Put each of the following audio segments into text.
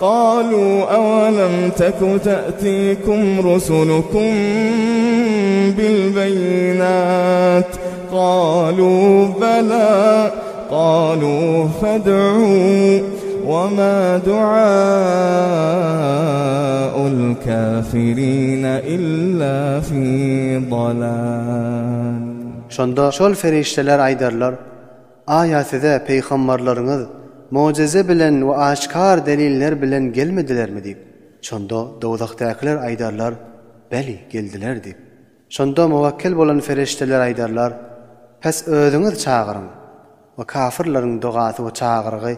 Galu awalam taku ta'tikum rusulukum bil beýinat Galu bela Galu fed'u we ma du'aul kafirine illa fi dalal. Şonda şol perişdeler aýdarlar, Aýa size pygambarlaryňyz mojize bilen we aşkar deliller bilen gelmedilermi diýip. Şonda dowzahdakylar aýdarlar, Beli, geldiler diýip. Şonda muwekkel bolan perişdeler aýdarlar, Pes özüňiz çagyryň! We kafyrlaryň dogasy we çagyrygy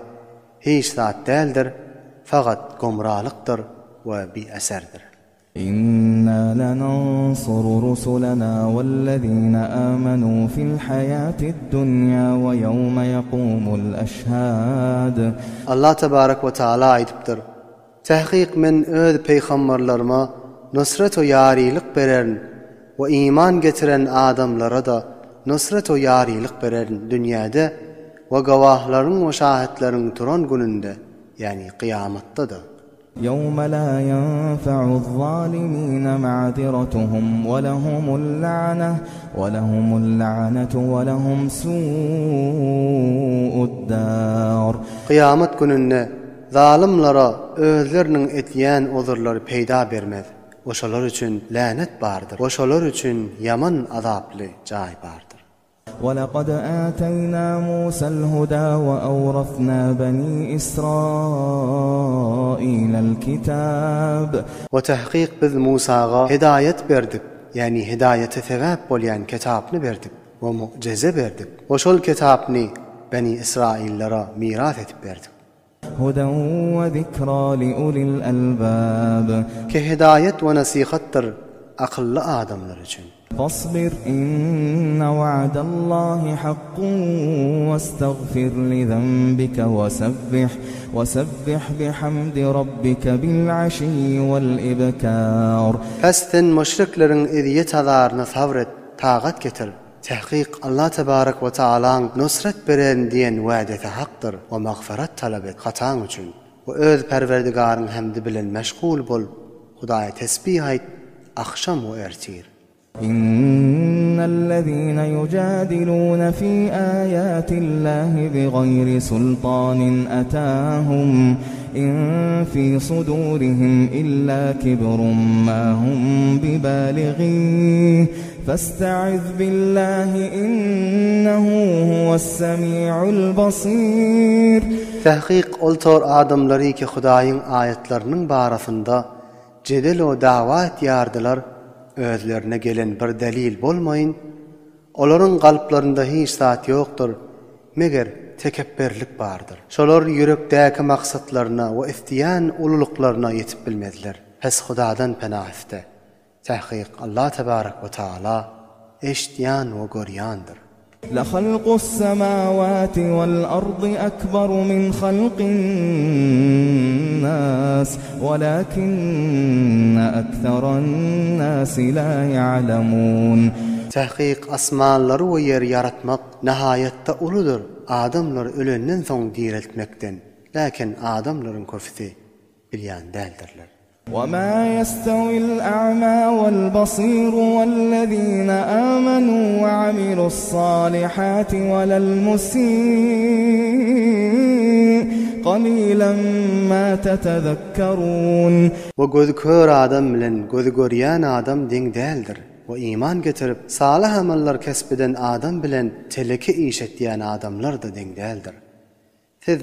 hiç zat däldir, fagat gomralykdyr we bieserdir. Inna lenansuru rusulena wellezine amenu fil hayatid dunýa we ýewme ýekumul eşhad. Allah tebarek we taala aýdypdyr, Takyk men öz peýgamberlerime nusrat we ýarylyk bererin we iman getiren adamlara-da nusrat we ýarylyk bererin dünýäde we gawahlaryň we şahitleriň turan gününde, ýagny kyýamatda-da. Ýewme la ýenfe'uz-zalimine ma'ziratuhum we lehumul-la'neh we lehumul-la'netu we lehum su'ud-dar. Kyýamat gününde zalymlara özleriniň edýän uzurlary peýda bermez we şolar üçin länet bardyr we şolar üçin ýaman azaply jaý bardyr. وَلَقَدْ آتَيْنَا مُوسَى الْهُدَى وَأَوْرَثْنَا بَنِي إِسْرَائِيلَ الْكِتَابَ. We tahkyk biz Musaga hedaýat berdik, ýagny hedaýata sebäp bolýan kitapny berdik we mugjeze berdik we şol kitapny Beni Israýyllara miras edip berdik. Huden we zikra li ulil albab. Ki hedaýat we nesihatdyr akylly adamlar üçin. Fasbir inne wa'dallahi hakkun westagfir li zenbike wesebbih wesebbih bihamdi rabbike bil aşiyyi wel ibkar. Pes sen müşrikleriň ezýet-azaryna sabr et, tagat getir. Tahkyk Allah tebarek we taalaň nusret bererin diýen wädesi hakdyr we magfyrat talap et hataň üçin we öz Perwerdigaryň hemdi bilen meşgul bol Hudaýa tesbih aýt agşam we ertir. Innellezine yujadilune fi ayatillahi bigaýri sultanin atahum in fi sudurihim illa kibrun ma hum bibaligih Festaiz billahi innehu huves-semi'ul basir. Tahkyk ol tor adamlary ki Hudaýyň aýatlarynyň barasynda jedel o dawa etýärdiler, özlerine gelen bir delil bolmaýyn, olaryň kalplarynda hiç zat ýokdur, meger tekepberlik bardyr. Şolar ýürekdäki maksatlaryna we isleýän ululyklaryna ýetip bilmezler. Pes Hudadan pena iste. Tahkyk Allah tebarek we taala eşitýän we görýändir. Lehalkus-semawati wal-ardy akbaru min halkin-nas, welakinne akseran-nasi la ýa'lemun. Tahkyk asmanlary we ýeri ýaratmak nahaýatda uludyr adamlary ölenden soň direltmekden, läkin adamlaryň köpüsi bilýän däldirler. وَمَا يَسْتَوِي الْأَعْمَى وَالْبَصِيرُ وَالَّذِينَ آمَنُوا وَعَمِلُوا الصَّالِحَاتِ وَلَا الْمُسِيءُ قَلِيلًا مَا تَتَذَكَّرُونَ. We gözi kör adam bilen gözi görýän adam deň däldir. We iman getirip, salyh amallar kesp eden adam bilen teleke iş etýän adamlar-da deň däldir.